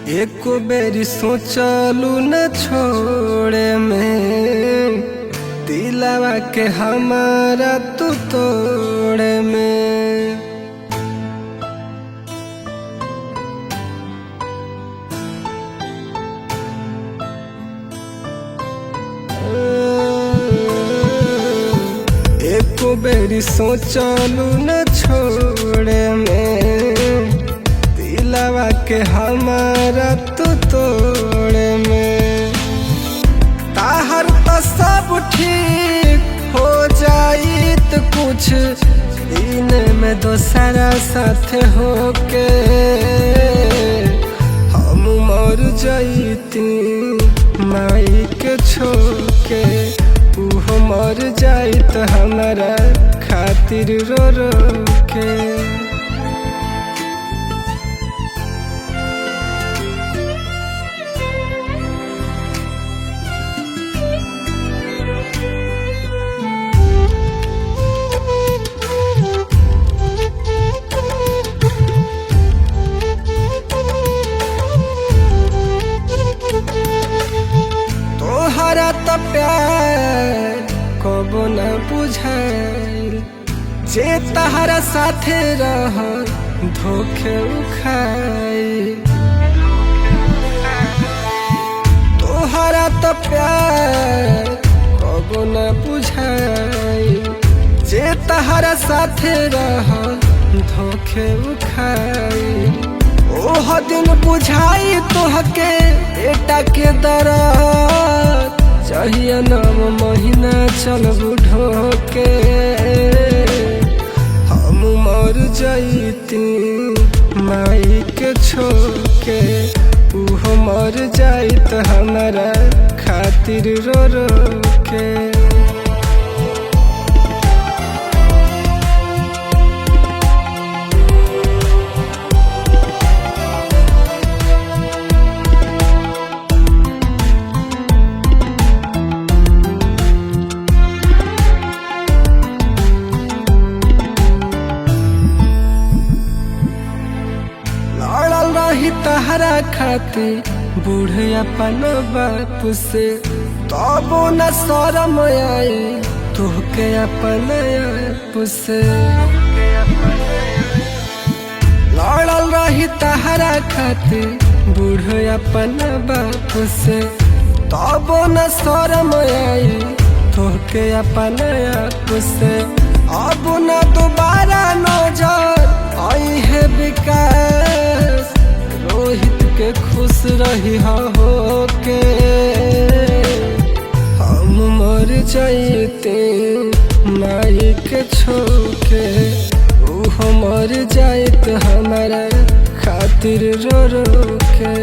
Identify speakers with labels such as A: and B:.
A: एको बेरी सोचलू न छोड़े में, दिलवा के हमारा तू तोड़े में। एको बेरी सोचलू न छोड़े में, दिलवा के हमारा तू तोड़े में। ताहर तो सब ठीक हो जाइत कुछ दिन में दोसरा साथ होके, हम मर जाइती माई के छोके, उहो मर जाइत हमारा खातिर रो रो के। तोहरा त प्यार कबो न बुझाइल, जे तहरा साथे रह धोखे उखाई। तोहरा त प्यार कबो न बुझाइल, जे तहरा साथे रह धोखे उखाई। ओह दिन बुझाई तोहके बेटा के दर्द, चाहिए नव महीना चलबू ढोके, हम मर जाइती माई के छोके, उहो मर जाइत हमारा खातिर रो रो के। लड़ल रही तहरा खातिर बूढ़े अपन बाप से, तबो न शरम आई तोहके अपन आप से। लड़ल रही तहरा खातिर बूढ़े अपन बाप से, तबो न शरम आई तोहके अपन आप से। अब न दोबारा नजर आई है विकास, रोहित के खुश रही हो के, हम मर जाइते माई के छोके, उहो मर जाइत हमारा खातिर रो रो के।